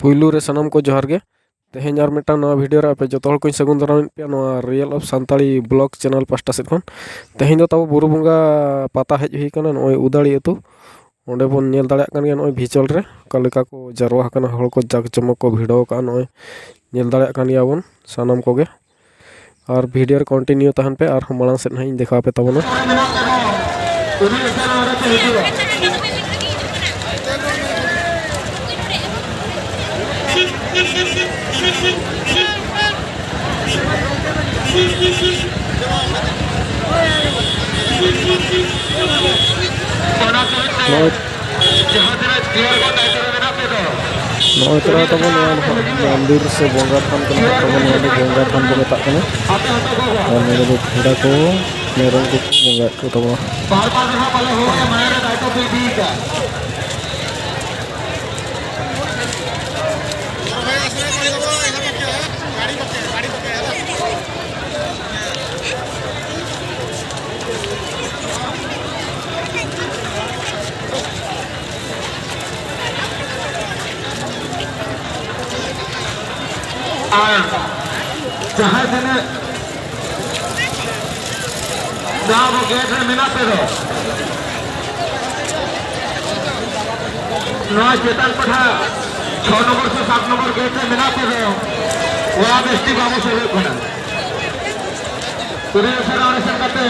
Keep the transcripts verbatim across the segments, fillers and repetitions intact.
ᱯᱩᱭᱞᱩ ᱨᱮ ᱥᱟᱱᱟᱢ ᱠᱚ ᱡᱚᱦᱟᱨ ᱜᱮ᱾ ᱛᱮᱦᱮᱧ ᱟᱨ ᱢᱤᱫᱴᱟᱝ ᱱᱟᱣᱟ video ᱨᱮ ᱟᱯᱮ ᱡᱚᱛᱚ ᱦᱚᱲ ᱠᱚᱧ ᱥᱟᱹᱜᱩᱱ ᱫᱟᱨᱟᱢᱮᱫ ᱯᱮᱭᱟ ᱱᱚᱣᱟ Real of Santali Vlog channel ᱯᱟᱦᱴᱟ ᱥᱮᱫ ᱠᱷᱚᱱ᱾ ᱛᱮᱦᱮᱧ ᱫᱚ ᱛᱟᱵᱚ ᱵᱩᱨᱩ ᱵᱚᱸᱜᱟ ᱯᱟᱛᱟ ᱦᱮᱡ ᱦᱩᱭ ᱠᱟᱱᱟ ᱱᱚᱜᱼᱚᱭ ᱩᱫᱟᱲᱤ ᱟᱹᱛᱩ᱾ ᱚᱸᱰᱮ ᱵᱚᱱ ᱧᱮᱞ ᱫᱟᱲᱮᱭᱟᱜ ᱠᱟᱱ ᱜᱮᱭᱟ ᱱᱚᱜᱼᱚᱭ ᱵᱷᱤᱡᱩᱣᱟᱞ ᱨᱮ ᱚᱠᱟ ᱞᱮᱠᱟ ᱠᱚ ᱡᱟᱨᱣᱟ ᱟᱠᱟᱱᱟ, ᱦᱚᱲ ᱠᱚ ᱡᱟᱠ ᱡᱚᱢᱚᱠ ᱠᱚ ᱵᱷᱤᱲᱟᱹᱣ ᱟᱠᱟᱱᱟ᱾ ᱱᱚᱜᱼᱚᱭ ᱧᱮᱞ ᱫᱟᱲᱮᱭᱟᱜ ᱠᱟᱱ ᱜᱮᱭᱟ ᱵᱚᱱ ᱥᱟᱱᱟᱢ ᱠᱚᱜᱮ᱾ ᱟᱨ video ᱨᱮ continue ᱛᱟᱦᱮᱱ ᱯᱮ, ᱟᱨᱦᱚᱸ ᱢᱟᱲᱟᱝ ᱥᱮᱫ ᱦᱟᱸᱜ ᱤᱧ ᱫᱮᱠᱷᱟᱣ ᱟᱯᱮ ᱛᱟᱵᱚᱱᱟ᱾ ᱱᱚᱜᱼᱚᱭ ᱱᱚᱜᱼᱚᱭ ᱛᱚᱨᱟ ᱛᱟᱵᱚᱱ ᱱᱚᱣᱟ ᱫᱚ ᱦᱟᱸᱜ ᱢᱚᱱᱫᱤᱨ ᱥᱮ ᱵᱚᱸᱜᱟ ᱛᱷᱟᱱ ᱠᱟᱱᱟ ᱦᱟᱸᱜ ᱛᱟᱵᱚᱱ, ᱱᱚᱣᱟ ᱫᱚ ᱵᱚᱸᱜᱟ ᱛᱷᱟᱱ ᱠᱚ ᱢᱮᱛᱟᱜ ᱠᱟᱱᱟ᱾ ᱟᱨ ᱱᱚᱰᱮ ᱫᱚ ᱵᱷᱮᱰᱟ ᱠᱚ ᱢᱮᱨᱚᱢ ᱠᱚᱠᱚ ᱵᱚᱸᱜᱟᱭᱮᱫ ᱠᱚ ᱛᱟᱵᱚᱱᱟ᱾ ᱟᱨ ᱡᱟᱦᱟᱸ ᱛᱤᱱᱟᱹᱜ ᱱᱚᱣᱟ ᱟᱵᱚ ᱜᱮᱴ ᱨᱮ ᱢᱮᱱᱟᱜ ᱯᱮ ᱫᱚ, ᱱᱚᱣᱟ ᱪᱮᱛᱟᱱ ᱯᱟᱦᱴᱟ ᱪᱷᱚ ᱱᱚᱢᱵᱚᱨ ᱥᱮ ᱥᱟᱛ ᱱᱚᱢᱵᱚᱨ ᱜᱮᱴ ᱨᱮ ᱢᱮᱱᱟᱜ ᱯᱮ ᱫᱚ, ᱚᱲᱟᱜ ᱵᱮᱥᱴᱤ ᱵᱟᱵᱚ ᱥᱮᱞᱮᱫ ᱠᱟᱱᱟ᱾ ᱠᱩᱲᱤ ᱩᱥᱟᱹᱨᱟ ᱚᱸᱰᱮ ᱥᱮᱱ ᱠᱟᱛᱮ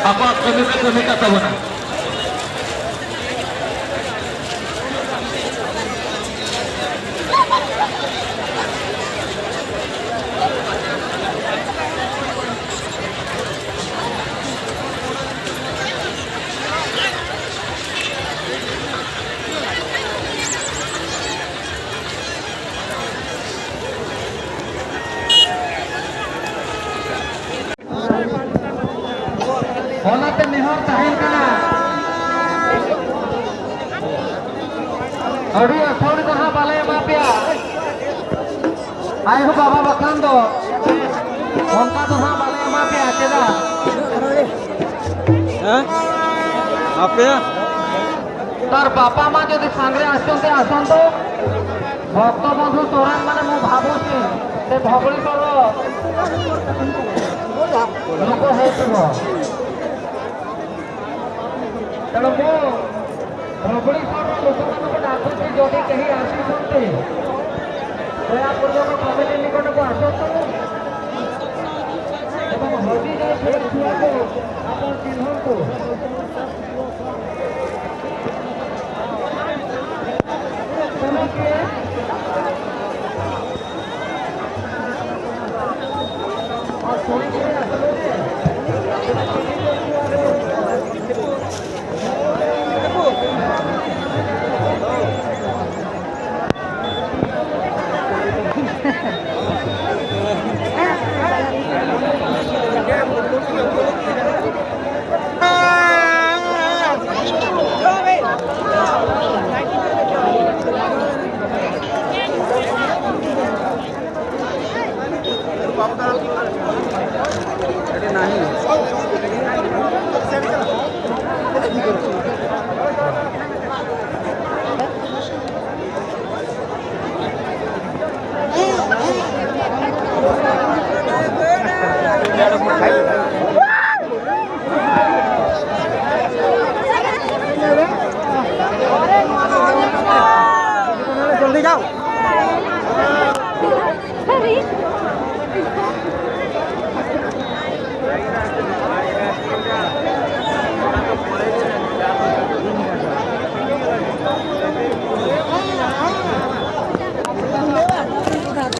ᱟᱠᱚᱣᱟᱜ ᱠᱟᱹᱢᱤ ᱯᱮ ᱠᱟᱹᱢᱤ ᱠᱟᱜ ᱛᱟᱵᱚᱱᱟ᱾ ᱚᱱᱟᱛᱮ ᱱᱮᱦᱚᱨ ᱛᱟᱦᱮᱱ ᱠᱟᱱᱟ, ᱟᱹᱰᱤ ᱟᱹᱛᱷᱟᱹᱣᱲᱤ ᱫᱚ ᱦᱟᱸᱜ ᱵᱟᱞᱮ ᱮᱢᱟ ᱯᱮᱭᱟ᱾ ᱟᱭᱳ ᱵᱟᱵᱟ ᱵᱟᱠᱷᱟᱱ ᱫᱚ ᱚᱱᱠᱟ ᱫᱚ ᱦᱟᱸᱜ ᱵᱟᱞᱮ ᱮᱢᱟ ᱯᱮᱭᱟ᱾ ᱪᱮᱫᱟᱜ? ᱦᱮᱸ? ᱟᱯᱮ? ᱛᱟᱨ ᱵᱟᱯᱟ ᱢᱟ ᱡᱩᱫᱤ ᱥᱟᱝᱨᱮ ᱟᱥᱚᱱ ᱛᱮ ᱟᱥᱚᱱ ᱫᱚ ଭକ୍ତବନ୍ଧୁ ତୋରାଣି ମାନେ ମୁଁ ଭାବୁଛି ସେ ଭଗଣୀଙ୍କର ଲୋକ ହେଇଥିବ। ତେଣୁ ମୁଁ ଭଗଣୀଙ୍କର ଲୋକମାନଙ୍କୁ ଡାକୁଛି, ଯଦି କେହି ଆସୁଛନ୍ତି, ଦୟାପୂର୍ବକ କମିଟି ନିକଟକୁ ଆସନ୍ତୁ ଏବଂ ହଜି ଯାଇଥିବା ଛୁଆକୁ ଆପଣ ଚିହ୍ନନ୍ତୁ। जल्दी जाओ।